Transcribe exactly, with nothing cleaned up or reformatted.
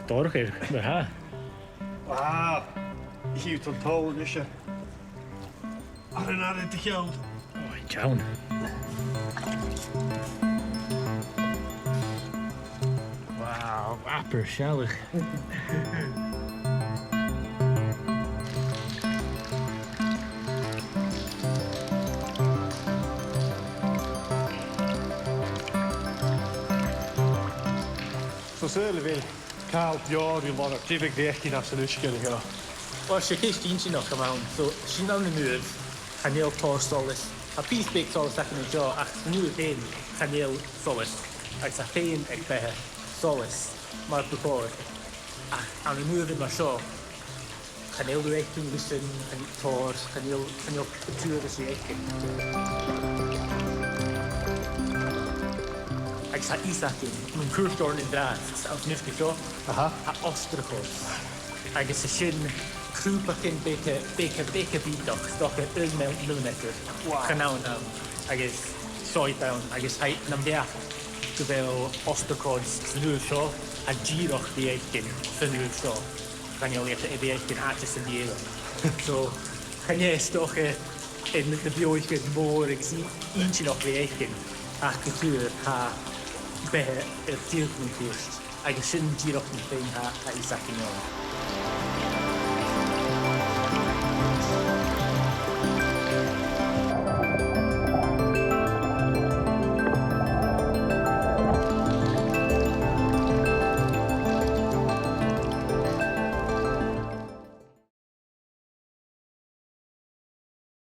Dorch air, mar-thà. Wow. Chì thu an toll a-nis. Air an aire de cheann. Ò, an t-seann. Wow, abair sealladh. So, saoil a bheil càil beò ri lorg, dè bhiodh tu a' faicinn anns an uisge an seo? Uill, 's e ceist inntinneach a th' ann. So, sinn ann an Iùr, chan eil tòrr solais. Tha pìos beag solais againn an seo, ach san Iùr fhèin, chan eil solais. Agus tha feum aig beatha solais, mar bu chòir. Ach ann an uair mar seo, chan eil thu a' faicinn gu sin, chan eil tòrr, chan eil, chan eil triùir is a' faicinn. Agus tha fhios againn, mun cuairt oirnn an-dràst, anns an uisge seo, aha, tha ostrachod. Agus 's e sin crùbachan beaga, beaga, beaga bìodach, 's dòcha aon mil-, millimeter. Wow. Chan ann ann. Agus seo iad ann, agus tha, nam bheachd gu bheil ostrachod san Iùr seo, tha dìreach ri fhaicinn san Iùr seo. Chan eil iad air a bhith a' faicinn àite sam bith eile. So, chan e 's dòcha na, na beathaichean mòr agus i-, inntinneach ri fhaicinn, ach gu tur tha beatha air tìr mun cuairt, agus sin dìreach na fèin tha, tha fhios againn ann.